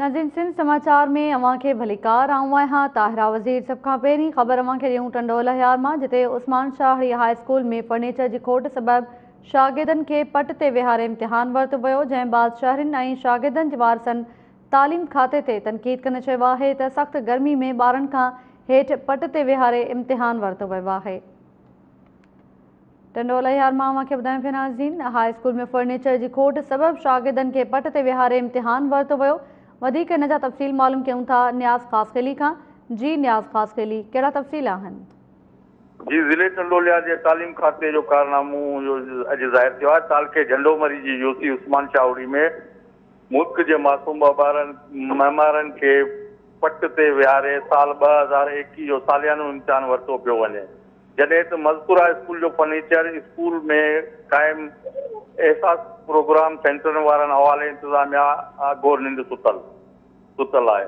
ناظرين سنڌ سماچار ۾ اوهان کي ڀليڪار، آئون آهيان طاهره وزير. سڀ کان پهرين خبر اوهان کي ڏيون ٽنڊو الهيار مان، جتي عثمان شاهڙي هاء اسڪول ۾ فرنيچر جي کوٽ سبب شاگردن کي پٽ تي ويهاري امتحان ورتو ويو، جنهن بعد شهرين ۽ شاگردن جي وارثن تعليم کاتي تي تنقيد ڪندي چيو آهي ته سخت گرمي ۾ ٻارن کان هيٺ پٽ تي ويهاري امتحان ورتو ويو آهي. ٽنڊو الهيار مان اوهان کي ٻڌايون پيا ناظرين هاء اسڪول ۾ فرنيچر جي کوٽ سبب شاگردن کي پٽ تي ويهاري امتحان ورتو ويو. وڌيڪ ان جا تفصيل معلوم ڪيون ٿا نياز خاصخيلي کان. جي نياز خاصخيلي ڪهڙا تفصيل آهن؟ جي ضلعي ٽنڊو الهيار جي تعليم کاتي جو ڪارنامو جو اڄ ظاهر ٿيو آهي. تعلقي جهنڊو مري جي يوسي عثمان شاهوڙي ۾ ملڪ جي معصوم ٻارن معمارن کي پٽ تي ويهاري سال 2021 جو ساليانو امتحان ورتو پيو وڃي. جڏهن ته مذڪوره اسڪول جو فرنيچر اسڪول ۾ قائم احساس پروگرام سينٽرن وارن حوالي انتظاميا اگهور ننڊ ستل ستل آهي.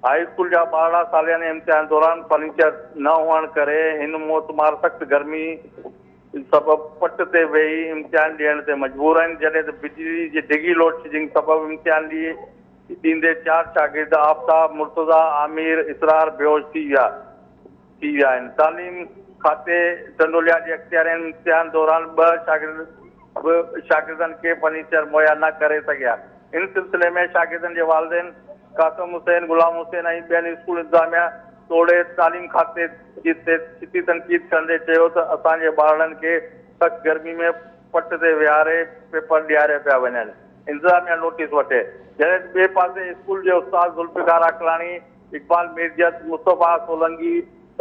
هاء اسڪول جا ٻارڙا سالياني امتحان دوران فرنيچر نه هئڻ ڪري هن موتمار سخت گرمي سبب پٽ تي ويهي امتحان ڏيڻ تي مجبور آهن، جڏهن ته بجلي جي ڊگهي لوڊشيڊنگ سبب امتحان ڏيندي چار شاگرد آفتاب، مرتضيٰ، عامر، اسرار بيهوش ٿي ويا. ٿي ويا آهن. تعليم کاتي ٽنڊوليا جي اختيارين امتحان دوران ٻه شاگرد به شاگردن کي فرنيچر مهيا نه ڪري سگهيا. ان سلسلي ۾ شاگردن جي والدين قاسم حسين، غلام حسين ۽ ٻين اسڪول انتظاميا توڙي تعليم کاتي جي تي ڇتي تنقيد ڪندي چيو ته اسان جي ٻارڙن کي سخت گرمي ۾ پٽ تي ويهاري پيپر ڏياريا پيا وڃن، انتظاميا نوٽيس وٺي. جڏهن ته ٻئي پاسي اسڪول جي استاد ذوالفقار عقلاڻي، اقبال ميرجت، مصطفيٰ سولنگي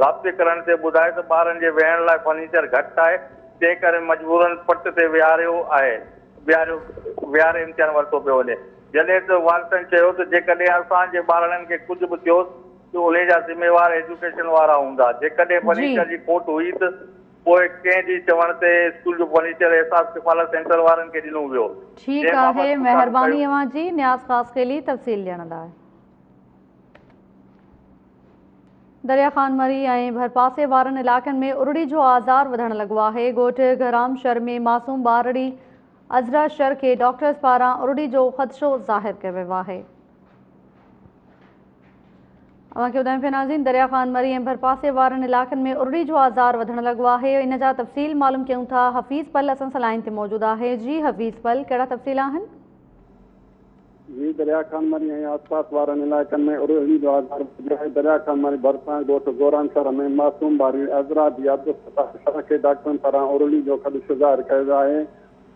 رابطي ڪرڻ تي ٻڌايو ته ٻارن جي ويهڻ لاء فرنيچر گهٽ آهي، تنهن ڪري مجبورن پٽ تي ويهاريو آهي، ويهاريو ويهاري امتحان ورتو پيو وڃي، جڏهن ته وارثن چيو ته جيڪڏهن اسان جي ٻارڙن کي ڪجهه به ٿيو ته انهي جا ذميوار ايجوڪيشن وارا هوندا، جيڪڏهن فرنيچر جي کوٽ هئي ته پوء ڪنهن جي چوڻ تي اسڪول جو فرنيچر احساس ڪفالت سينٽر وارن کي ڏنو ويو، ٺيڪ جنهن بابت آهي پڇاڻو مهرباني ڪيو. اوهان جي نياز خاصخيلي تفصيل ڏيڻ لاء. دريا خان مري ۽ ڀرپاسي وارن علائقن ۾ ارڙي جو آزار وڌڻ لڳو آهي. ڳوٺ گهرام شھر ۾ معصوم ٻارڙي عذرا شھر کي ڊاڪٽرز پاران ارڙي جو خدشو ظاهر ڪيو ويو آهي. اوهان کي ٻڌايون پيا ناظرين دريا خان مري ۽ ڀرپاسي وارن علائقن ۾ ارڙي جو آزار وڌڻ لڳو آهي. ان جا تفصيل معلوم ڪيون ٿا حفيظ پل اسان سان لائين تي موجود آهي. جي حفيظ پل ڪهڙا تفصيل آهن؟ جي دريا خان مري ۽ آسپاس وارن علائقن ۾ ارڙي جو آزار وڌيو آهي، دريا خان مري ڀرسان ڳوٺ گوران شھر ۾ معصوم ٻارڙي عذرا ڌيء عبدالستار شھر کي ڊاڪٽرن پاران ارڙي جو خدشو ظاهر ڪيو ويو آهي،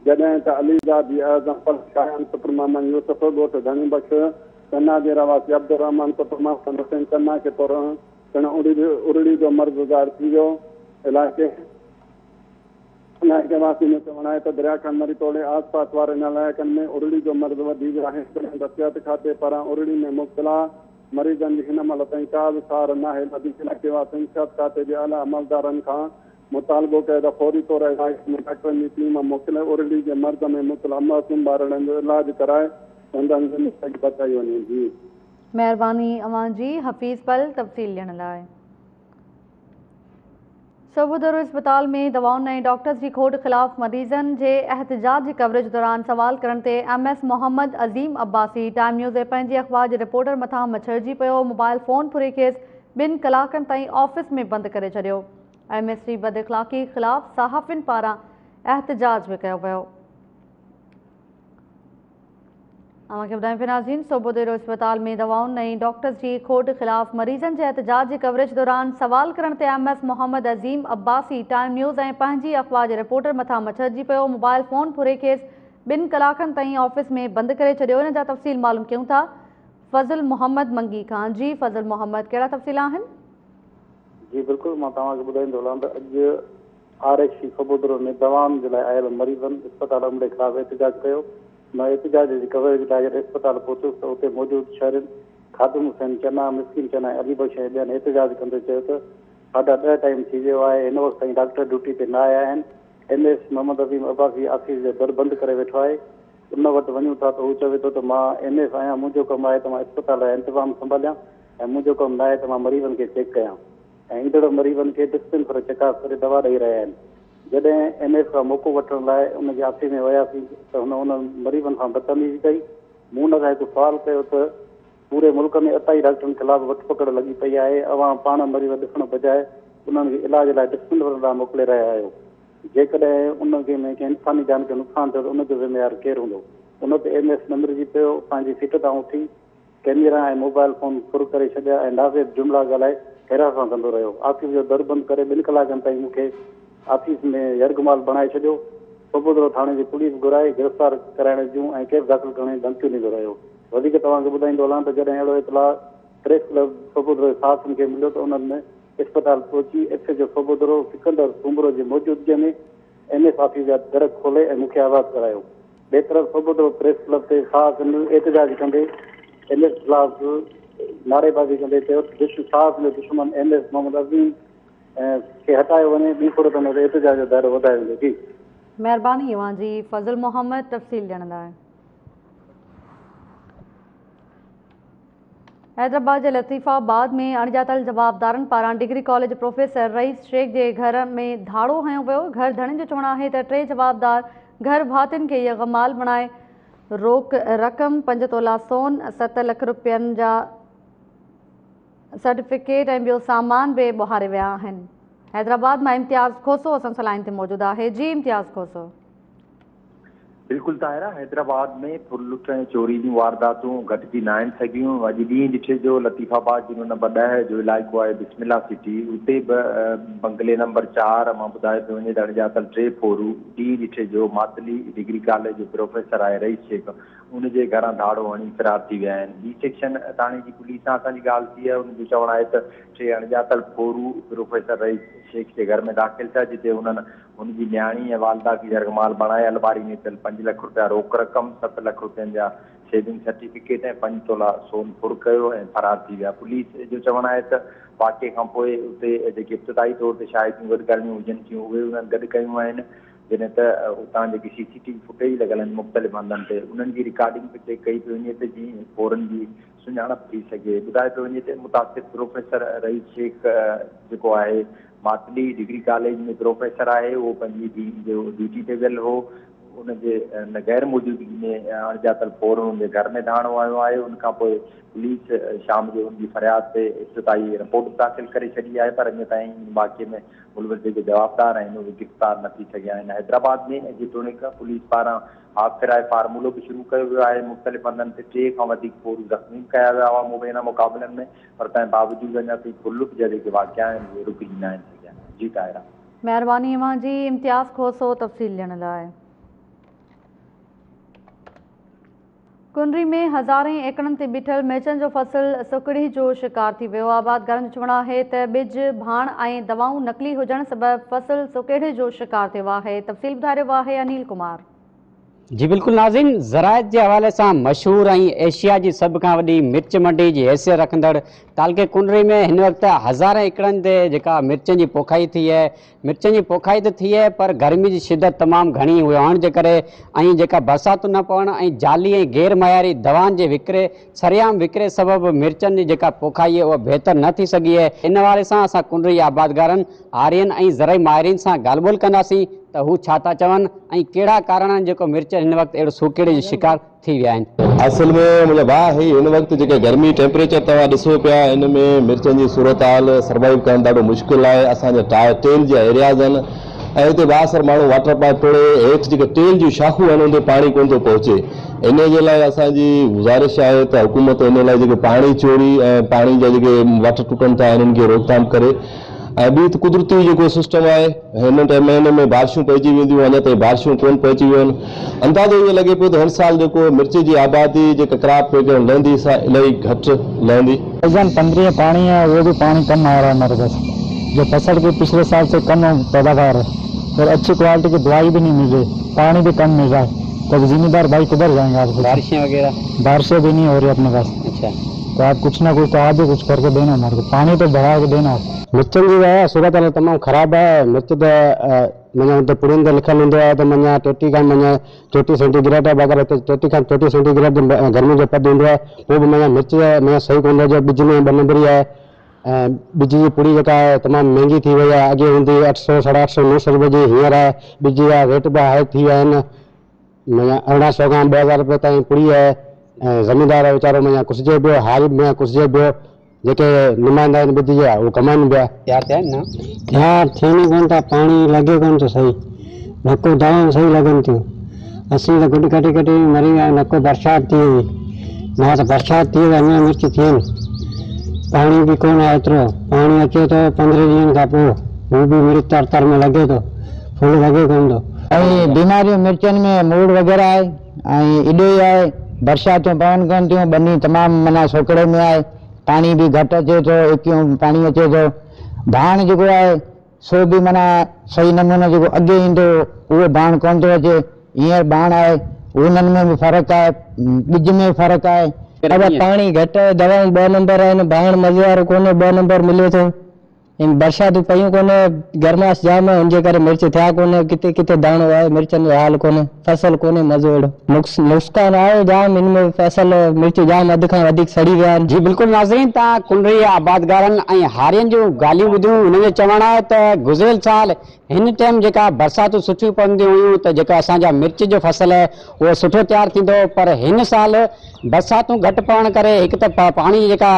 جڏهن ته علي زاد ڌيء اعظم پل شايان پٽ محمد يوسف ڳوٺ ڌڻي بخش چنا جي رهواسي عبدالرحمان پٽ محمد حسين چنا کي پڻ ارڙي جو مرض ظاهر ٿي ويو، علائقي. علائقي واسين جو چوڻ آهي ته دريا خان مري توڙي آس پاس وارن علائقن ۾ ارڙي جو مرض وڌي ويو آهي، جڏهن ته صحت کاتي پاران ارڙي ۾ مبتلا مريضن جي هن مهل تائين ڪا به سار ناهي لڌي، علائقي واسين صحت کاتي جي اعليٰ عملدارن کان مطالبو ڪيو ته فوري طور علائقي ۾ ڊاڪٽرن جي ٽيم موڪلي ارڙي جي مرض ۾ مبتلا معصوم ٻارڙن جو علاج ڪرائي سندن زندگي بچائي وڃي. جي. مهرباني اوهان جي حفيظ پل تفصيل ڏيڻ لاء. صوبودرو اسپتال ۾ دوائن ۽ ڊاڪٽرز جي کوٽ خلاف مريضن جي احتجاج جي ڪوريج دوران سوال ڪرڻ تي M S Muhammad Azeem Abbasi Time News ۽ پنهنجي اخبار جي رپورٽر مٿان مڇرجي پيو، موبائل فون ڦري کيس ٻن ڪلاڪن تائين آفيس ۾ بند ڪري ڇڏيو. ايم ايس جي بداخلاقي خلاف صحافين پاران احتجاج به ڪيو ويو. اوهان کي ٻڌايون پيا ناظرين صوبوديرو اسپتال ۾ دوائن ۽ ڊاڪٽرز جي کوٽ خلاف مريضن جي احتجاج جي ڪوريج دوران سوال ڪرڻ تي M S Muhammad Azeem Abbasi Time News ۽ پنهنجي اخبار جي رپورٽر مٿان مڇرجي پيو، موبائل فون ڦري کيس ٻن ڪلاڪن تائين آفيس ۾ بند ڪري ڇڏيو. ان جا تفصيل معلوم ڪيون ٿا فضل محمد منگي کان. جي فضل محمد ڪهڙا تفصيل آهن؟ جي بلڪل مان توهان کي ٻڌائيندو هلان ته اڄ آر ايڇ سي صوبودرو ۾ دوائن جي لاء آيل مريضن اسپتال عملي خلاف احتجاج ڪيو. مان احتجاج جي ڪوريج لاء جڏهن اسپتال پهتس ته اتي موجود شهرين خادم حسين چنا، مسڪين چنا ۽ علي بخش ۽ ٻين احتجاج ڪندي چيو ته ساڍا ڏهه ٽائيم ٿي ويو آهي هن وقت تائين ڊاڪٽر ڊيوٽي تي نه آيا آهن، ايم ايس محمد عظيم عباسي آفيس جو در بند ڪري ويٺو آهي ان وٽ وڃون ٿا ته هو چوي ٿو ته مان ايم ايس آهيان منهنجو ڪم آهي ته مان اسپتال جا انتظام سنڀاليان ۽ منهنجو ڪم ناهي ته مان مريضن کي چيڪ ڪيان ۽ ايندڙ مريضن کي ڊسپينسر چڪاس ڪري دوا ڏئي رهيا آهن. جڏهن ايم ايس کان موقعو وٺڻ لاء ان جي آفيس ۾ وياسين ته هن انهن مريضن سان بدتميزي ڪئي. مون ان کان هڪ سوال ڪيو ته پوري ملڪ ۾ عطائي ڊاڪٽرن خلاف وٺ پڪڙ لڳي پئي آهي، اوهان پاڻ مريض ڏسڻ بجاء انهن کي علاج لاء ڊسپينسرين ڏانهن موڪلي رهيا آهيو، جيڪڏهن ان ۾ ڪنهن انساني جان کي نقصان ٿيو ته ان جو ذميوار ڪير هوندو؟ ان تي ايم ايس ڏمرجي پيو، پنهنجي سيٽ تان اٿي ڪئميرا ۽ موبائل فون ڦر ڪري ڇڏيا ۽ نازيب جملا ڳالهائي هراسان ڪندو رهيو. آفيس جو در بند ڪري ٻن ڪلاڪن تائين مون کي آفيس ۾ يرغمال بڻائي ڇڏيو. سوڀودرو ٿاڻي جي پوليس گهرائي گرفتار ڪرائڻ جون ۽ ڪيس داخل ڪرڻ جون ڌمڪيون ڏيندو رهيو. وڌيڪ توهان کي ٻڌائيندو هلان ته جڏهن اهڙو اطلاع پريس ڪلب سوڀودرو جي صحافين کي مليو ته انهن اسپتال پهچي S H O Sobhodero Sikandar Soomro جي موجودگيء ۾ ايم ايس آفيس جا در کولي ۽ مون کي آزاد ڪرايو. ٻئي طرف سوڀودرو پريس ڪلب تي صحافين احتجاج ڪندي ايم ايس خلاف نعريبازي ڪندي چيو ته صحافين جو دشمن ايم ايس محمد عظيم کي هٽايو وڃي ٻي صورت ۾ احتجاج جو دائرو وڌايو ويندو. جي. مهرباني اوهان جي فضل محمد تفصيل ڏيڻ لاء. حيدرآباد جي لطيف آباد ۾ اڻڄاتل جوابدارن پاران degree college professor Rais Shaikh جي گهر ۾ ڌاڙو هنيو ويو، گهر ڌڻين جو چوڻ آهي ته ٽي جوابدار گهر ڀاتين کي يرغمال بڻائي روڪ رقم پنج تولا سون، 7 لک رپين جا سرٽيفڪيٽ ۽ ٻيو سامان به ٻهاري ويا آهن. حيدرآباد مان امتياز کوسو اسان سان لائين تي موجود آهي، جي امتياز کوسو. بلڪل طاهره، حيدرآباد ۾ ڦر لٽ ۽ چوري جون وارداتون گهٽجي ناهن سگهيون، اڄ ڏينهن ڏٺي جو لطيف آباد جي نمبر 10 جو علائقو آهي بسم الله سٽي اتي به بنگلي نمبر 4 مان ٻڌايو پيو وڃي ته اڻڄاتل ٽي ڦورو ڏينهن ڏٺي جو ماتلي ڊگري ڪاليج جو پروفيسر آهي رئيس شيخ ان جي گهران ڌاڙو هڻي فرار ٿي ويا آهن. بي سيڪشن ٿاڻي جي پوليس سان اسان جي ڳالهه ٿي آهي ان جو چوڻ آهي ته ٽي اڻڄاتل ڦورو پروفيسر رئيس شيخ جي گهر ۾ داخل ٿيا جتي انهن هن جي نياڻي ۽ والده کي يرغمال بڻائي الماري ۾ پيل 5 لک رپيا روڪ رقم، 7 لک رپين جا سيونگ سرٽيفڪيٽ ۽ 5 تولا سون ڦر ڪيو ۽ فرار ٿي ويا. پوليس جو چوڻ آهي ته واقعي کان پوء اتي جيڪي ابتدائي طور تي شاهديون گڏ ڪرڻيون هجن ٿيون اهي انهن گڏ ڪيون آهن جڏهن ته اتان جيڪي سي سي ٽي وي فوٽيج لڳل آهن مختلف هنڌن تي انهن جي رڪارڊنگ به چيڪ ڪئي پئي وڃي ته جيئن ڦورن جي سڃاڻپ ٿي سگهي. ٻڌايو پيو وڃي ته متاثر پروفيسر رئيس شيخ جيڪو آهي ماتلي ڊگري ڪاليج ۾ پروفيسر آهي اهو پنهنجي ڏينهن جو ڊيوٽي تي ويل هو ان جي غير موجودگي ۾ اڻڄاتل ڦور ان جي گهر ۾ ڌاڻو آيو آهي ان کان پوء پوليس شام جو ان جي فرياد تي ابتدائي رپورٽ به داخل ڪري ڇڏي آهي پر اڃا تائين ان واقعي ۾ ملوث جيڪي جوابدار آهن اهي گرفتار نه ٿي سگهيا آهن حيدرآباد ۾ جيتوڻيڪ پوليس پاران هاف فرائي فارمولو به شروع ڪيو ويو آهي، مختلف هنڌن تي 3 کان وڌيڪ ڦورو زخمي به ڪيا ويا هئا مبينا مقابلن ۾ پر تنهن باوجود اڃا تائين ڦرلٽ جا جيڪي واقعا آهن اهي رڪجي ناهن سگهيا. جي طاهره. مهرباني اوهان جي امتياز کوسو تفصيل ڏيڻ لاء. ڪنري ۾ هزارين ايڪڙن تي بيٺل مرچن جو فصل سڪڙي جو شڪار ٿي ويو، آبادگارن جو چوڻ آهي ته ٻج، ڀاڻ ۽ دوائون نقلي هجڻ سبب فصل سڪيڙي جو شڪار ٿيو آهي، تفصيل ٻڌائي رهيو آهي انيل ڪمار. جي بلڪل ناظرين زراعت جي حوالي سان مشهور ۽ ايشيا جي سڀ کان وڏي مرچ منڊي جي حيثيت رکندڙ تعلقي ڪنري ۾ هن وقت هزارين ايڪڙن تي جيڪا مرچن جي پوکائي ٿي آهي مرچن جي پوکائي ته ٿي آهي پر گرمي جي شدت تمام گهڻي هئڻ جي ڪري ۽ جيڪا برساتون نه پوڻ ۽ جعلي ۽ غير معياري دوائن جي وڪري سرعام وڪري سبب مرچن جي جيڪا پوکائي آهي اها بهتر نه ٿي سگهي آهي ان حوالي سان اسان ڪنري آبادگارن هارين ۽ زرعي ماهرين سان ڳالهه ٻولهه ڪنداسين ته هو ڇا ٿا چون ۽ ڪهڙا ڪارڻ آهن جيڪو مرچ هن وقت اهڙو سوڪهڙي جو شڪار ٿي ويا آهن. اصل ۾ منهنجا ڀاء هي هن وقت جيڪا گرمي ٽيمپريچر توهان ڏسو پيا ان ۾ مرچن جي صورتحال سروائيو ڪرڻ ڏاڍو مشڪل آهي اسان جا ٽيل جا ايرياز آهن ۽ هتي بااثر ماڻهو واٽر پائپ ٽوڙي هيٺ جيڪي ٽيل جون شاخون آهن ان تي پاڻي ڪونه ٿو پهچي ان جي لاء اسان جي گذارش آهي ته حڪومت ان لاء جيڪي پاڻي چوري ۽ پاڻي جا جيڪي واٽر ٽٽن ٿا انهن کي روڪٿام ڪري ۽ ٻي ته قدرتي جيڪو سسٽم آهي هن ٽائيم مهيني ۾ بارشون پئجي وينديون اڃا تائين بارشون ڪونه پئجي ويون آهن اندازو ائين لڳي پيو ته هن سال جيڪو مرچ جي آبادي جيڪا ڪراپ وغيره لهندي سا الاهي گهٽ لهندي. भाईजान 15 पानी है वो भी पानी कम आ रहा है हमारे पास जो फसल की पिछले साल से कम पैदावार है और अच्छी क्वालिटी की दवाई भी नहीं मिल रही पानी भी कम मिल रहा है तो जिम्मेदार भाई किधर जाएंगे आप बारिशें वगैरह बारिशें भी नहीं हो रही अपने पास अच्छा तो आप कुछ ना कुछ तो आप भी कुछ करके देना हमारे को पानी तो बढ़ा के देना आप مرچن جي آهي صورت حال تمام خراب آهي مرچ ته معنيٰ اتي پڙين تي لکيل هوندو آهي ته معنيٰ 33 کان معنيٰ 34 سينٽي گريڊ آهي بغير هتي 33 کان 34 سينٽي گريڊ گرمي جو پد هوندو آهي پوء به معنيٰ مرچ معنيٰ صحيح ڪونه ٿو اچي ٻج ۾ ٻه نمبري آهي ۽ ٻج جي پڙي جيڪا آهي تمام مهنگي ٿي وئي آهي اڳي هوندي هئي 800 850 900 روپئي جي هينئر آهي ٻج جا ريٽ به هاء ٿي ويا آهن معنيٰ 1800 کان 2000 روپئي تائين پڙي آهي ۽ زميندار ويچارو مڃان ڪسجي پيو، هاري به مڃان ڪسجي پيو، جيڪي نمائندا آهن ٻڌي جا اهي ڪمائن پيا. تيار ٿيا آهن نه؟ تيار ٿين ئي ڪونه ٿا، پاڻي لڳي ڪونه ٿو صحيح، نڪو دوائون صحيح لڳن ٿيون، اسين ته گڏ ڪٽي ڪٽي مري ويا آهيون، نڪو برسات ٿي وئي، نه ته برسات ٿي ته اڃا مرچ ٿين، پاڻي به ڪونه آهي ايترو، پاڻي اچي ٿو پندرهن ڏينهن کان پوء، هو به مرچ تر تر ۾ لڳي ٿو، ڦل لڳي ڪونه ٿو. ۽ بيماريون مرچن ۾ موڙ وغيره آهي ۽ اڏوهي آهي، برساتون پون ڪونه ٿيون، ٻني تمام معنيٰ سوڪڙي ۾ آهي، پاڻي به گهٽ اچي ٿو، ايڪيون پاڻي اچي ٿو، ڀاڻ جيڪو آهي سو به معنيٰ صحيح نموني جيڪو اڳي ايندو هو اهو ڀاڻ ڪونه ٿو اچي، هينئر ڀاڻ آهي انهن ۾ به فرق آهي، ٻج ۾ به فرق آهي. ادا پاڻي گهٽ آهي، دوائون ٻه نمبر آهن، ڀاڻ مزي وارو ڪونهي، ٻه نمبر ملي ٿو. ۽ برساتون پيون ڪونه، گرماس جام آهي، ان جي ڪري مرچ ٿيا ڪونه، ڪٿي ڪٿي داڻو آهي، مرچن جو حال ڪونهي، فصل ڪونهي مزو اهڙو. نقصان آهي جام ان ۾ فصل مرچ جام اڌ کان وڌيڪ سڙي ويا آهن. جي بلڪل ناظرين توهان ڪنري آبادگارن ۽ هارين جون ڳالهيون ٻڌيون هنن جو چوڻ آهي ته گذريل سال هن ٽيم جيڪا برساتون سٺيون پونديون هيون ته جيڪا اسان جا مرچ جو فصل آهي اهو سٺو تيار ٿيندو هو پر هن سال برساتون گهٽ پوڻ ڪري هڪ ته پاڻي جي جيڪا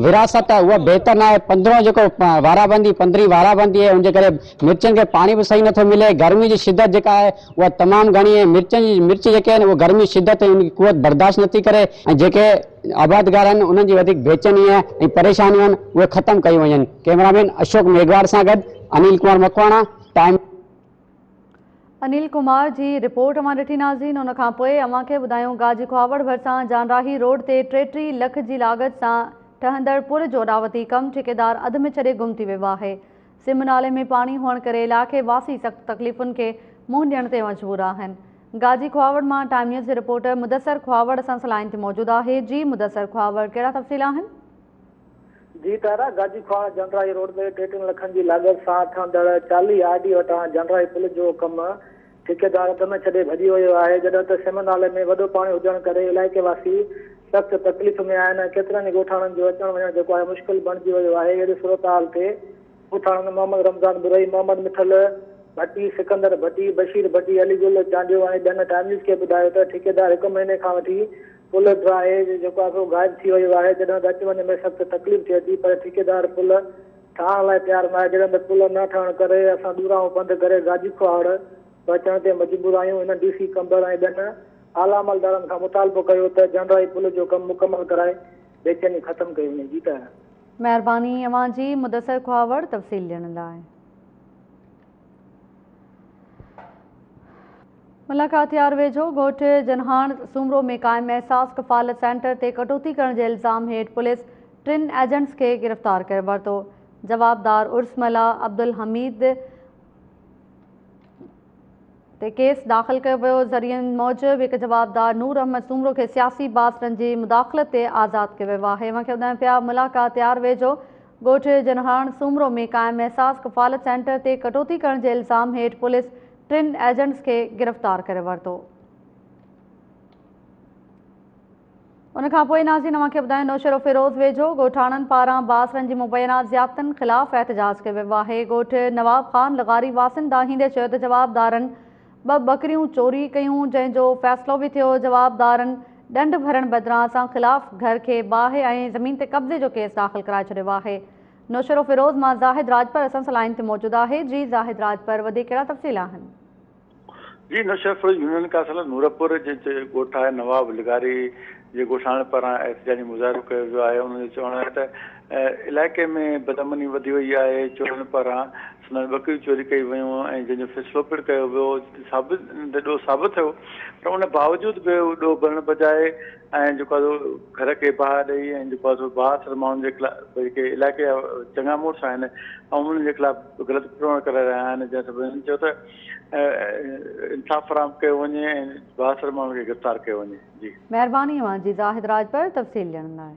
ورهاست آهي اها بهتر ناهي پندرهون جيڪو وارابندي پندرهين وارابندي آهي ان جي ڪري مرچن کي پاڻي به صحيح نٿو ملي گرمي جي شدت جيڪا آهي اها تمام گهڻي آهي مرچن جي مرچ جيڪي آهن اهي گرمي شدت ۽ ان جي قوت برداشت نٿي ڪري ۽ جيڪي آبادگار آهن انهن جي وڌيڪ بيچيني ۽ پريشانيون آهن اهي ختم ڪيون وڃن ڪئميرا مين اشوڪ ميگهواڙ سان گڏ انيل ڪمار مڪواڻا ٽائيم. انيل ڪمار جي رپورٽ اوهان ڏٺي ناظرين ان کان پوء اوهان کي ٻڌايون گاجي کهاوڙ ڀرسان جانراهي روڊ تي 33 لک جي لاڳت سان ٺهندڙ پل جو اڏاوتي ڪم ٺيڪيدار اڌ ۾ ڇڏي گم ٿي ويو آهي سم نالي ۾ پاڻي هئڻ ڪري علائقي واسي سخت تڪليفن کي منهن ڏيڻ تي مجبور آهن گاجي کهاوڙ مان ٽائيم نيوز جي رپورٽر مدثر کهاوڙ اسان سان لائين تي موجود آهي جي مدثر کهاوڙ ڪهڙا تفصيل آهن. جي طرح گاجي کهاوڙ جنڊراهي روڊ تي 33 لکن جي لاڳت سان ٺهندڙ 40 آر ڊي وٽان جنڊراهي پل جو ڪم ٺيڪيدار اڌ ۾ ڇڏي ڀڄي ويو آهي جڏهن ته سم نالي ۾ وڏو پاڻي هجڻ ڪري علائقي واسي سخت تڪليف ۾ آهن ۽ ڪيترن ئي ڳوٺاڻن جو اچڻ وڃڻ جيڪو آهي مشڪل بڻجي ويو آهي اهڙي صورتحال تي ڳوٺاڻن محمد رمضان برئي، محمد مٺل ڀٽي، سڪندر ڀٽي، بشير ڀٽي، علي گل چانڊيو ۽ ٻين ٽائيم نيوز کي ٻڌايو ته ٺيڪيدار هڪ مهيني کان وٺي پل ڊاهي جيڪو آهي سو غائب ٿي ويو آهي جڏهن ته اچ وڃ ۾ سخت تڪليف ٿئي ٿي پر ٺيڪيدار پل ٺاهڻ لاء تيار ناهي جڏهن ته پل نه ٺهڻ ڪري اسان ڏورانهون پنڌ ڪري گاجي کهاوڙ پهچڻ تي مجبور آهيون هنن ڊي سي قمبر ۽ ٻين اعليٰ عملدارن کان مطالبو ڪيو ته جنڊرائي پل جو ڪم مڪمل ڪرائي بيچيني ختم ڪئي وڃي جي ته مهرباني اوهان جي مدثر کهاوڙ تفصيل ڏيڻ لاء. ملاڪاتيار ويجهو ڳوٺ جنهاڻ سومرو ۾ قائم احساس ڪفالت سينٽر تي ڪٽوتي ڪرڻ جي الزام هيٺ پوليس ٽن ايجنٽس کي گرفتار ڪري ورتو. جوابدار عرس ملاح عبدالحميد تي ڪيس داخل ڪيو ويو. ذريعن موجب هڪ جوابدار نور احمد سومرو کي سياسي بااثرن جي مداخلت تي آزاد ڪيو ويو آهي. اوهان کي ٻڌايون پيا ملاڪاتيار ويجهو ڳوٺ جنهاڻ سومرو ۾ قائم احساس ڪفالت سينٽر تي ڪٽوتي ڪرڻ جي الزام هيٺ پوليس ٽن ايجنٽس کي گرفتار ڪري ورتو. ان کان پوء ناظرين اوهان کي ٻڌايون نوشهروفيروز ويجهو ڳوٺاڻن پاران بااثرن جي مبينا زيادتين خلاف احتجاج ڪيو ويو آهي ڳوٺ نواب خان لغاري واسين دانهيندي چيو ته جوابدارن ٻه ٻڪريون چوري ڪيون جنهن جو فيصلو به ٿيو جوابدارن ڏنڊ ڀرڻ بدران اسان خلاف گهر کي باهه ۽ زمين تي قبضي جو ڪيس داخل ڪرائي ڇڏيو آهي نوشهروفيروز مان زاهد راڄپر اسان سان لائين تي موجود آهي جي زاهد راڄپر وڌيڪ ڪهڙا تفصيل آهن. جي نوشهروفيروز يونين ڪائونسل نورپور جي ڳوٺ آهي نواب لغاري جي ڳوٺاڻن پاران احتجاجي مظاهرو ڪيو ويو آهي انهن جو چوڻ آهي ته علائقي ۾ بدامني وڌي وئي آهي چورن پاران سندن ٻڪريون چوري ڪئي ويون ۽ جنهن جو فيصلو پڻ ڪيو ويو ثابت ڏوهه ثابت ٿيو پر ان باوجود به ڏوهه ڀرڻ بجاء ۽ جيڪو آهي سو گهر کي باهه ڏئي ۽ جيڪو آهي سو بااثر ماڻهن جي خلاف جيڪي علائقي جا چڱا مڙس آهن ۽ انهن جي خلاف غلط پروڻ ڪري رهيا آهن جنهن سبب هنن چيو ته انصاف فراهم ڪيو وڃي ۽ بااثر ماڻهن کي گرفتار ڪيو وڃي جي. مهرباني اوهان جي زاهد راڄپر تفصيل ڏيڻ لاء.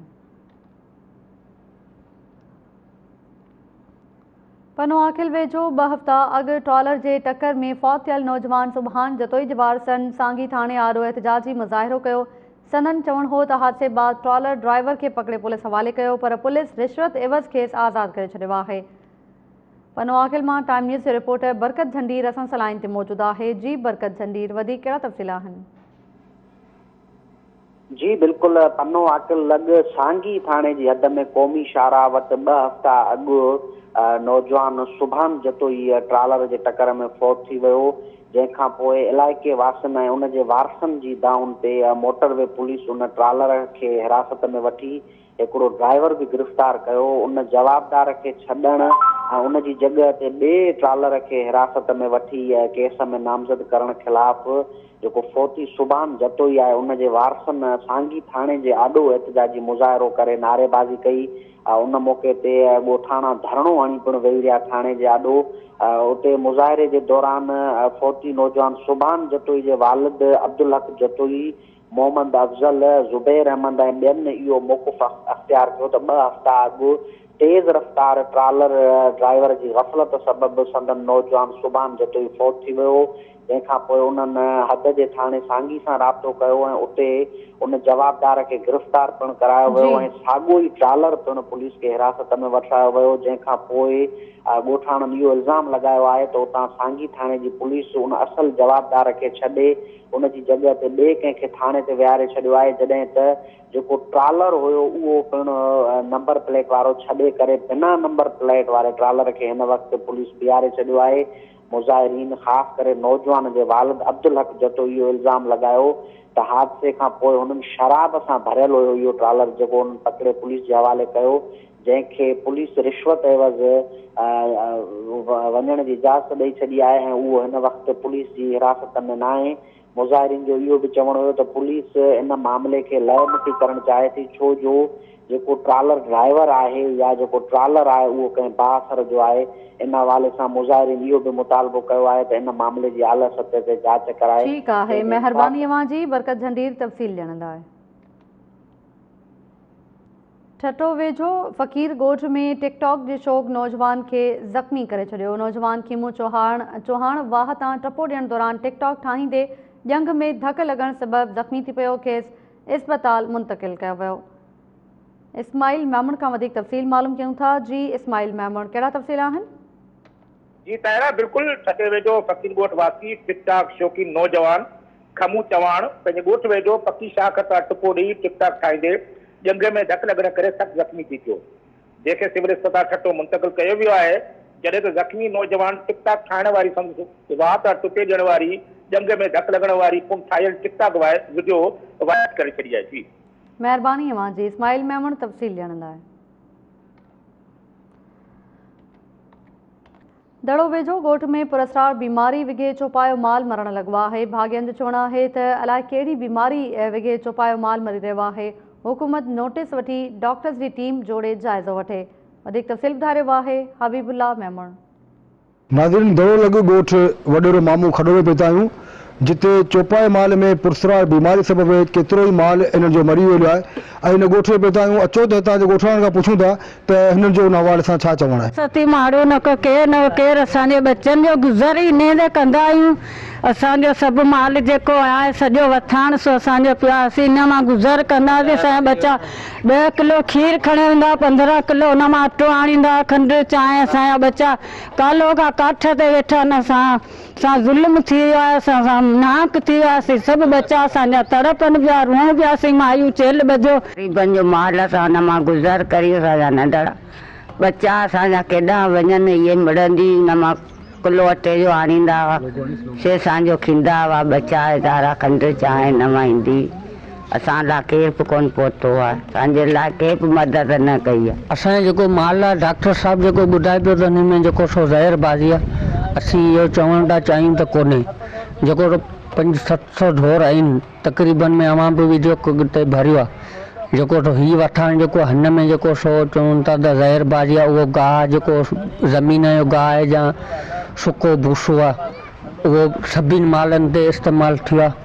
پنوعاقل ويجهو ٻه هفتا اڳ ٽرالر جي ٽڪر ۾ فوت ٿيل نوجوان سبحان جتوئي جي وارثن سانگي ٿاڻي آڏو احتجاجي مظاهرو ڪيو. سندن چوڻ هو ته حادثي بعد ٽرالر ڊرائيور کي پڪڙي پوليس حوالي ڪيو پر پوليس رشوت عيوض کيس آزاد ڪري ڇڏيو آهي. پنوعاقل مان ٽائيم نيوز جو رپورٽر برڪت جهنڊير اسان سان لائين تي موجود آهي جي برڪت جهنڊير وڌيڪ ڪهڙا تفصيل آهن. جي بلڪل پنو عاقل لڳ سانگي ٿاڻي جي حد ۾ قومي شاهراهه وٽ ٻه هفتا اڳ نوجوان سبحان جتوئي ٽرالر جي ٽڪر ۾ فوت ٿي ويو جنهن کان پوء علائقي واسين ۽ ان جي وارثن جي دانهن تي موٽر وي پوليس ان ٽرالر کي حراست ۾ وٺي هڪڙو ڊرائيور به گرفتار ڪيو ان جوابدار کي ڇڏڻ ۽ ان جي جڳهه تي ٻئي ٽرالر کي حراست ۾ وٺي ڪيس ۾ نامزد ڪرڻ خلاف جيڪو فوتي سبحان جتوئي آهي ان جي وارثن سانگي ٿاڻي جي آڏو احتجاجي مظاهرو ڪري نعريبازي ڪئي ان موقعي تي ڳوٺاڻا ڌرڻو هڻي پڻ ويهي رهيا ٿاڻي جي آڏو اتي مظاهري جي دوران فوتي نوجوان سبحان جتوئي جي والد عبدالحق جتوئي، محمد افضل، زبير احمد ۽ ٻين اهو موقف اختيار ڪيو ته ٻه هفتا اڳ تيز رفتار ٽرالر ڊرائيور جي غفلت سبب سندن نوجوان سبحان جتوئي فوت ٿي ويو جنهن کان پوء انهن حد جي ٿاڻي سانگي سان رابطو ڪيو ۽ اتي ان جوابدار کي گرفتار پڻ ڪرايو ويو ۽ ساڳيو ئي ٽرالر پڻ پوليس کي حراست ۾ وٺرايو ويو جنهن کان پوء ڳوٺاڻن اهو الزام لڳايو آهي ته اتان سانگي ٿاڻي جي پوليس ان اصل جوابدار کي ڇڏي ان جي جڳهه تي ٻئي ڪنهن کي ٿاڻي تي ويهاري ڇڏيو آهي جڏهن ته جيڪو ٽرالر هيو اهو پڻ نمبر پليٽ وارو ڇڏي ڪري بنا نمبر پليٽ واري ٽرالر کي هن وقت پوليس بيهاري ڇڏيو آهي. مظاهرين خاص ڪري نوجوان جي والد عبدالحق جتوئي اهو الزام لڳايو ته حادثي کان پوء هنن شراب سان ڀريل هيو اهو ٽرالر جيڪو هنن پڪڙي پوليس جي حوالي ڪيو جنهن کي پوليس رشوت عيوض وڃڻ جي اجازت ڏئي ڇڏي آهي ۽ اهو هن وقت پوليس جي حراست ۾ ناهي. مظاهرين جو اهو به چوڻ هيو ته پوليس ان معاملي کي لئه مٽي ڪرڻ چاهي ٿي ڇو جو جيڪو ٽرالر ڊرائيور آهي يا جيڪو ٽرالر آهي اهو ڪنهن بااثر جو آهي ان حوالي سان مظاهرين اهو به مطالبو ڪيو آهي ته ان معاملي جي اعليٰ سطح تي جاچ ڪرائي ٺيڪ آهي جنهن ۾ انصاف مهرباني اوهان جي برڪت جهنڊير تفصيل ڏيڻ لاء. ٺٽو ويجهو فقير ڳوٺ ۾ ٽڪ ٽاڪ جي شوق نوجوان کي زخمي ڪري ڇڏيو، نوجوان کيمو چوهاڻ چوهاڻ واهه تان ٽپو ڏيڻ دوران ٽڪ ٽاڪ ٺاهيندي ڄنگهه ۾ ڌڪ لڳڻ سبب زخمي ٿي پيو، کيس اسپتال منتقل ڪيو ويو. اسماعيل ميمڻ کان وڌيڪ تفصيل معلوم ڪيون ٿا، جي اسماعيل ميمڻ ڪهڙا تفصيل آهن؟ جي طاهره بلڪل ٺٽي ويجهو فقير ڳوٺ واسي ٽڪ ٽاڪ شوقين نوجوان کمون چواڻ پنهنجي ڳوٺ ويجهو پڪي شاخ تان ٽپو ڏئي ٽڪ ٽاڪ ٺاهيندي ڄنگهه ۾ ڌڪ لڳڻ ڪري سخت زخمي ٿي پيو جنهن کي سول اسپتال ٺٽو منتقل ڪيو ويو آهي جڏهن ته زخمي نوجوان ٽڪ ٽاڪ ٺاهڻ واري سندس واهه تان ٽپي ڏيڻ واري ڄنگهه ۾ ڌڪ لڳڻ واري پڻ ٺاهيل ٽڪ ٽاڪ وڊيو وائرل ڪري ڇڏي آهي جي. مهرباني اوهان جي اسماعيل ميمڻ تفصيل ڏيڻ لاء. دڙو ويجهو ڳوٺ ۾ پراسرار بيماري وگهي چوپايو مال مرڻ لڳو آهي، ڀاڳين جو چوڻ آهي ته الائي ڪهڙي بيماري وگهي چوپايو مال مري رهيو آهي، حڪومت نوٽيس وٺي ڊاڪٽرز جي ٽيم جوڙي جائزو وٺي. وڌيڪ تفصيل ٻڌائي رهيو آهي حبيب الله ميمڻ. ناظرين دڙو لڳ ڳوٺ وڏيرو مامو کڏو ۾ پهتا آهيون جتي چوپائي مال ۾ پرسرار بيماري سبب ڪيترو ئي مال انهن جو مري ويو آهي ۽ ان ڳوٺ ۾ پهتا آهيون اچو ته هتان جي ڳوٺاڻن کان پڇون ٿا ته هنن جو ان حوالي سان ڇا چوڻ آهي. ستي ماڙو نه ڪو ڪير نه ڪير اسان جي ٻچن جو گذر ئي انهي تي ڪندا آهيون اسان جو سڀ مال جيڪو آهي سڄو وٿاڻ سو اسان جو پيو آهي اسين انهي مان گذر ڪندا هئاسين اسان جا ٻچا ڏهه ڪلو کير کڻي ويندا هئا 15 ڪلو ان مان اٽو آڻيندا هئا کنڊ چانهه اسان جا ٻچا ڪالهه کان ڪاٺ تي ويٺا آهن اسان سان ظلم ٿي ويو آهي اسان سان ناحق ٿي ويو آهي اسين سڀ ٻچا اسان جا تڙپن پيا روئون پيا اسين مايون چيلهه ٻڌيو. غريبن جو مال اسان ان مان گذر ڪريون اسان جا ننڍڙا ٻچا اسان جا ڪيڏانهن وڃن اهي مڙندي ان مان ڪلو اٽي جو آڻيندا هئا سي اسان جو کيندا هئا ٻچا هزارا کنڊ چانهه نه مان ايندي اسان لاء ڪير به ڪونه پهتو آهي اسان جي لاء ڪنهن به مدد نه ڪئي آهي. اسان جو جيڪو مال آهي ڊاڪٽر صاحب جيڪو ٻڌائي پيو ته انهي ۾ جيڪو سو زهر بازي آهي اسين اهو چوڻ ٿا چاهيون ته ڪونهي جيڪو پنج ست سو ڍور آهن تقريبن ۾ اوهان به وڊيو تي ڀريو آهي جيڪو سو هي وٿاڻ جيڪو هن ۾ جيڪو سو چون ٿا ته زهر بازي آهي اهو گاهه جيڪو زمين جو گاهه آهي يا سڪو ڀوسو آهي اهو سڀني مالن تي استعمال ٿيو آهي.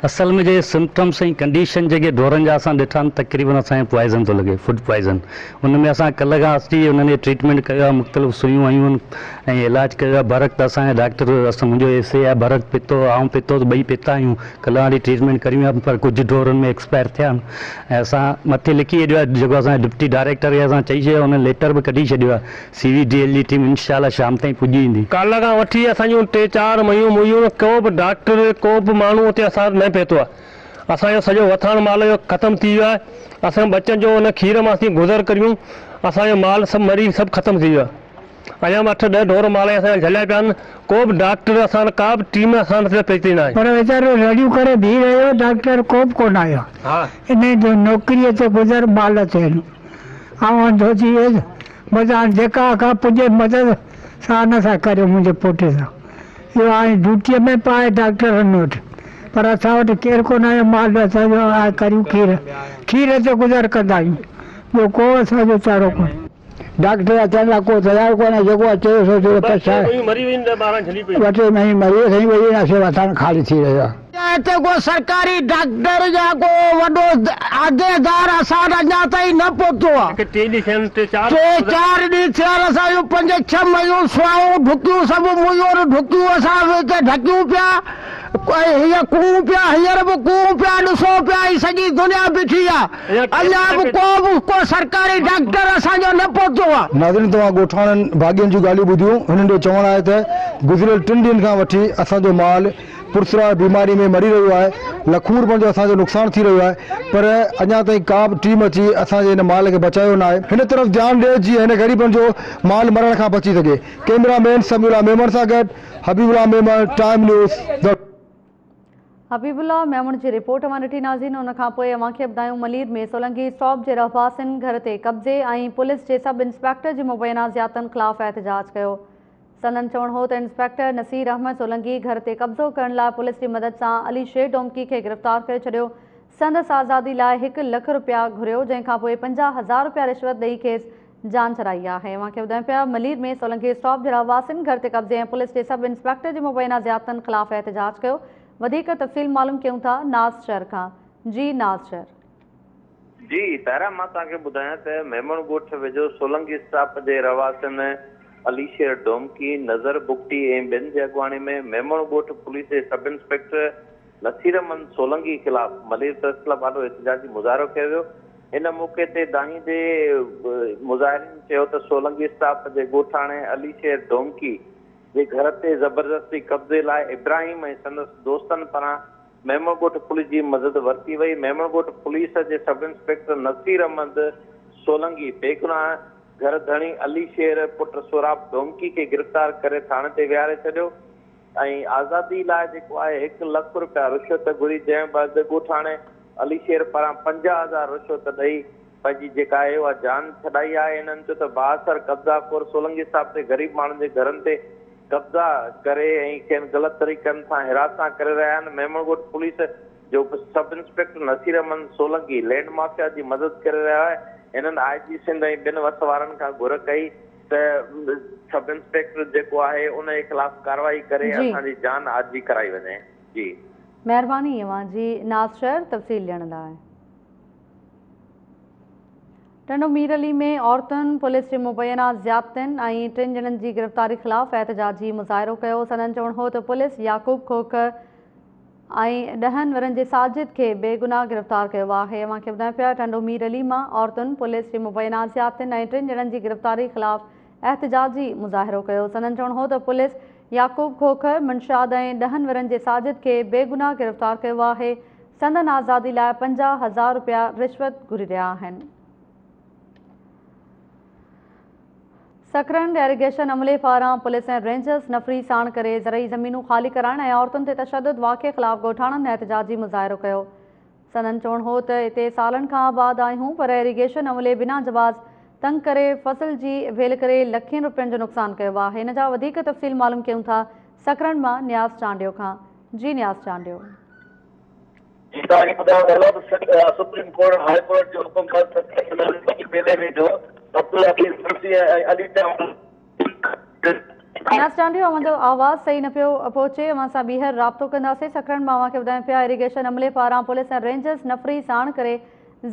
اصل ۾ جيڪي سمپٽمس ۽ ڪنڊيشن جيڪي ڍورن جا اسان ڏٺا آهن تقريبن اسان کي پوائزن ٿو لڳي فوڊ پوائزن ان ۾ اسان ڪلهه کان اچي انهن کي ٽريٽمينٽ ڪيو آهي مختلف سوئيون هنيون آهن ۽ علاج ڪيو آهي برک ته اسان جا ڊاڪٽر اسان منهنجو ايس اي آهي برک پتو آئون پتو ته ٻئي پتا آهيون ڪلهه کان وٺي ٽريٽمينٽ ڪريون پيا پر ڪجهه ڍورن ۾ ايڪسپائر ٿيا آهن ۽ اسان مٿي لکي ڇڏيو آهي جيڪو اسان جي ڊپٽي ڊائريڪٽر کي اسان چئي ڇڏيو آهي انهن ليٽر به ڪڍي ڇڏيو آهي سي وي ڊي ايل جي ٽيم انشاء الله شام تائين پڄي ايندي. ڪالهه کان وٺي اسان جون ٽي چار ميون ميون ڪو به ڊاڪٽر ڪو به ماڻهو اتي اسان وٽ نه پهتو آهي. اسان جو سڄو وٿاڻ مال جو ختم ٿي ويو آهي. اسان ٻچن جو ان کير مان اسين گذر ڪريون. اسان جو مال سڀ مري سڀ ختم ٿي ويو آهي. اڃا به اٺ ڏهه ڍور مال جا اسان جا جهليا پيا آهن. ڪو به ڊاڪٽر اسان وٽ ڪا به ٽيم اسان وٽ پهتي ناهي. پر ويچارو رڙيون ڪري بيهي رهيو ڊاڪٽر ڪو به ڪونه آيو. انهيء جو نوڪريء تي گذر مال تي هن. آئون انڌو ٿي ويس. بس هاڻ جيڪا کان پڄي مدد سا ان سان ڪريو منهنجي پوٽي سان. اهو هاڻي ڊيوٽيء ۾ به آهي ڊاڪٽرن وٽ. پر اسان وٽ ڪير ڪونه آيو مال اسان جو آهي ڪريون کير. کير تي گذر ڪندا آهيون. ٻيو ڪو اسان جو چارو ڪونهي. ڊاڪٽر اچڻ لاء ڪو تيار ڪونهي جيڪو اچي سو چئي ته پئسا ٻه ٽي مهينا مري ويا سائين وري اسين وٿاڻ خالي ٿي رهيو آهي. هتي ڪو سرڪاري ڊاڪٽر يا ڪو وڏو عهديدار اسان وٽ اڃا تائين نه پهتو آهي. ٽي ڏينهن ٿيا آهن ٽي چار ٽي چار ڏينهن ٿيا آهن اسان جون پنج ڇهه ميون سوائون ڍڪيون سڀ ميون ڍڪيون اسان هتي ڍڪيون پيا هيء ڪوئون پيا هينئر به ڪوئون پيا ڏسو پيا هي سڄي دنيا بيٺي آهي اڃا به ڪو به ڪو سرڪاري ڊاڪٽر اسان جو نه پهتو آهي. ناظرين توهان ڳوٺاڻن ڀاڳين جون ڳالهيون ٻڌيون هنن جو چوڻ آهي ته گذريل ٽن ڏينهن کان وٺي اسان جو مال پرسرار بيماري ۾ مري رهيو آهي لکون روپين جو اسان جو نقصان ٿي رهيو آهي پر اڃا تائين ڪا به ٽيم اچي اسان جي هن مال کي بچايو ناهي. هن طرف ڌيان ڏي جيئن هن غريبن جو مال مرڻ کان بچي سگهي. ڪئميرا مين سميع الله ميمڻ سان گڏ حبيب الله ميمڻ ٽائيم نيوز دڙو. حبيب الله ميمڻ جي رپورٽ اوهان ڏٺي ناظرين ان کان پوء اوهان کي ٻڌايون ملير ۾ سولنگي اسٽاپ جي رهواسين گهر تي قبضي ۽ پوليس جي سب انسپيڪٽر جي مبينا زيادتين خلاف احتجاج ڪيو سندن چوڻ هو ته انسپيڪٽر نصير احمد سولنگي گهر تي قبضو ڪرڻ لاء پوليس جي مدد سان علي شير ڊومڪي کي گرفتار ڪري ڇڏيو، سندس آزادي لاء هڪ لک رپيا گهريو جنهن کانپوء 50 هزار رپيا رشوت ڏئي کيس جان ڇڏائي آهي. اوهان کي ٻڌايون پيا ملير ۾ سولنگي اسٽاپ جي رهواسين گهر تي قبضي ۽ پوليس جي سب انسپيڪٽر جي مبينا زيادتين خلاف احتجاج ڪيو، وڌيڪ تفصيل معلوم ڪيون ٿا ناز شر کان، جي ناز شر. جي طاهره مان توهان کي ٻڌايان ته ميمڻ ڳوٺ ويجهو سولنگي اسٽاپ جي رهواسين علي شير ڊومڪي، نظر بگٽي ۽ ٻين جي اڳواڻي ۾ ميمڻ ڳوٺ پوليس جي سب انسپيڪٽر نصير احمد سولنگي خلاف ملير پريس ڪلب آڏو احتجاجي مظاهرو ڪيو ويو. ان موقعي تي دانهيندي مظاهرين چيو ته سولنگي اسٽاپ جي ڳوٺاڻي علي شير ڊومڪي جي گهر تي زبردستي قبضي لاء ابراهيم ۽ سندس دوستن پاران ميمڻ ڳوٺ پوليس جي مدد ورتي وئي. ميمڻ ڳوٺ پوليس جي سب انسپيڪٽر نصير احمد سولنگي بيگناهه گهر ڌڻي علي شير پٽ سهراب ڊومڪي کي گرفتار ڪري ٿاڻي تي ويهاري ڇڏيو ۽ آزادي لاء جيڪو آهي هڪ لک رپيا رشوت گهري جنهن بعد ڳوٺاڻي علي شير پاران 50 هزار رشوت ڏئي پنهنجي جيڪا آهي اها جان ڇڏائي آهي هنن چيو ته بااثر قبضا خور سولنگي صاحب تي غريب ماڻهن جي گهرن تي قبضا ڪري ۽ کين غلط طريقن سان هراسان ڪري رهيا آهن ميمڻ ڳوٺ پوليس جو sub inspector Naseer Ahmed Solangi land mafia جي مدد ڪري رهيو آهي هنن آء جي سنڌ ۽ ٻين وس وارن کان گهر ڪئي ته سب انسپيڪٽر جيڪو آهي ان جي خلاف ڪارروائي ڪري اسان جي جان آجي ڪرائي وڃي جي. مهرباني اوهان جي ناز شر تفصيل ڏيڻ لاء. ٽنڊو مير علي ۾ عورتن پوليس جي مبينا زيادتين ۽ ٽن ڄڻن جي گرفتاري خلاف احتجاجي مظاهرو ڪيو سندن چوڻ هو ته پوليس يعقوب کوکر ۽ ڏهن ورهين جي ساجد کي بيگناهه گرفتار ڪيو آهي اوهان کي ٻڌايون پيا ٽنڊو مير علي مان عورتن پوليس جي مبينا زيادتين ۽ ٽن ڄڻن جي گرفتاري خلاف احتجاجي مظاهرو ڪيو سندن چوڻ هو ته پوليس يعقوب کوکر، منشاد ۽ ڏهن ورهين جي ساجد کي بيگناهه گرفتار ڪيو آهي سندن آزادي لاء 50,000 رپيا رشوت گهري رهيا آهن. سڪرنڊ ايريگيشن عملي پاران پوليس ۽ رينجرز نفري ساڻ ڪري زرعي زمينون خالي ڪرائڻ ۽ عورتن تي تشدد واقعي خلاف ڳوٺاڻن احتجاجي مظاهرو ڪيو. سندن چوڻ هو ته اتي سالن کان آباد آهيون پر ايريگيشن عملي بنا جواز تنگ ڪري فصل جي ڀيل ڪري لکين روپين جو نقصان ڪيو آهي. ان جا وڌيڪ تفصيل معلوم ڪيون ٿا سڪرنڊ مان نياز چانڊيو کان. جي نياز چانڊيو. جي توهان کي ٻڌايو ويو ته سپريم ڪورٽ هاء ڪورٽ جي حڪم بعد سڪرنڊ ٻيلي ويجهو عبدالحفيظ مگسي ۽ علي چانڊيو نياز چانڊيو اوهان جو آواز صحيح نه پيو پهچي اوهان سان ٻيهر رابطو ڪنداسين سڪرنڊ مان اوهان کي ٻڌايون پيا ايريگيشن عملي پاران پوليس ۽ رينجرز نفري ساڻ ڪري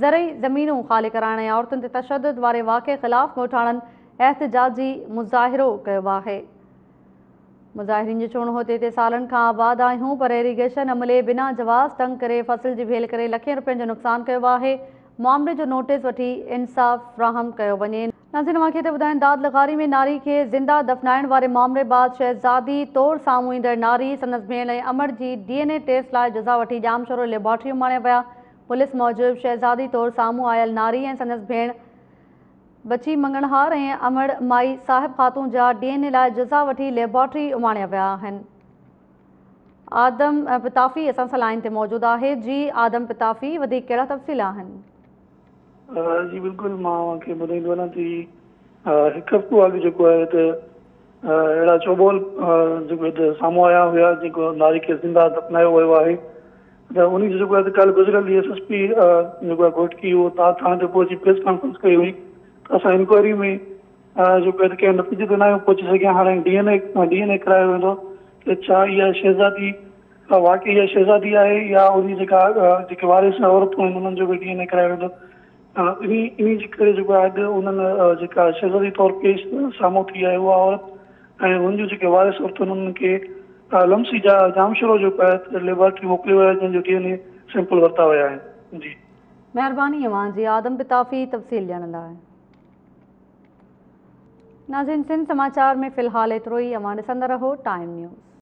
زرعي زمينون خالي ڪرائڻ ۽ عورتن تي تشدد واري واقعي خلاف ڳوٺاڻن احتجاجي مظاهرو ڪيو آهي. مظاهرين جو چوڻ هو ته هتي سالن کان آباد آهيون پر ايريگيشن عملي بنا جواز تنگ ڪري فصل جي ڀيل ڪري لکين روپين جو نقصان ڪيو آهي، معاملي جو نوٽيس وٺي انصاف فراهم ڪيو وڃي. ناظرين اوهان کي ٿا ٻڌايون داد لغاري ۾ ناري کي زنده دفنائڻ واري مامري بعد شهزادي طور سامهون ايندڙ ناري، سندس ڀيڻ ۽ امڙ جي ڊي اين اي ٽيسٽ لاء جزا وٺي ڄامشورو ليبارٽري اماڻيا ويا. پوليس موجب شهزادي طور سامهون آيل ناري ۽ سندس ڀيڻ بچي مڱڻهار ۽ امڙ مائي صاحب خاتون جا ڊي اين اي لاء جزا وٺي ليبارٽري اماڻيا ويا آهن. آدم پتافي اسان سان لائين تي موجود آهي. جي آدم پتافي وڌيڪ ڪهڙا تفصيل آهن؟ جي بلڪل مان اوهان کي ٻڌائيندو هلان ته هي هڪ هفتو اڳ جيڪو آهي ته اهڙا چوٻول جيڪو هت سامهون آيا هيا جيڪو ناري کي زنده دفنايو ويو آهي ته انهي جو جيڪو آهي ته ڪالهه گذريل ڏينهن ايس ايس پي جيڪو آهي گهوٽڪي اهو تار ٿاڻي تي پهچي پريس ڪانفرنس ڪئي هئي ته اسان انڪوائري ۾ جيڪو آهي ته ڪنهن نتيجي تي ناهيون پهچي سگهيا هاڻي ڊي اين اي ڊي اين اي ڪرايو ويندو ته ڇا اها شهزادي واقعي اها شهزادي آهي يا ان جي جيڪا جيڪي وارث عورتون آهن انهن جو به ڊي اين اي ڪرايو ويندو انهي انهي جي ڪري جيڪو آهي اڄ انهن جيڪا شهزادي طور پيش سامهون ٿي آهي اها عورت ۽ ان جون جيڪي وارث عورتون آهن انهن کي لمسي جا ڄامشورو جيڪو آهي ليبارٽري موڪليو ويو آهي جنهن جو ڊي اين اي سيمپل ورتا ويا آهن جي. مهرباني اوهان جي آدم پتافي تفصيل ڏيڻ لاء. ناظرين سنڌ سماچار ۾ في الحال ايترو ئي اوهان ڏسندا رهو ٽائيم نيوز.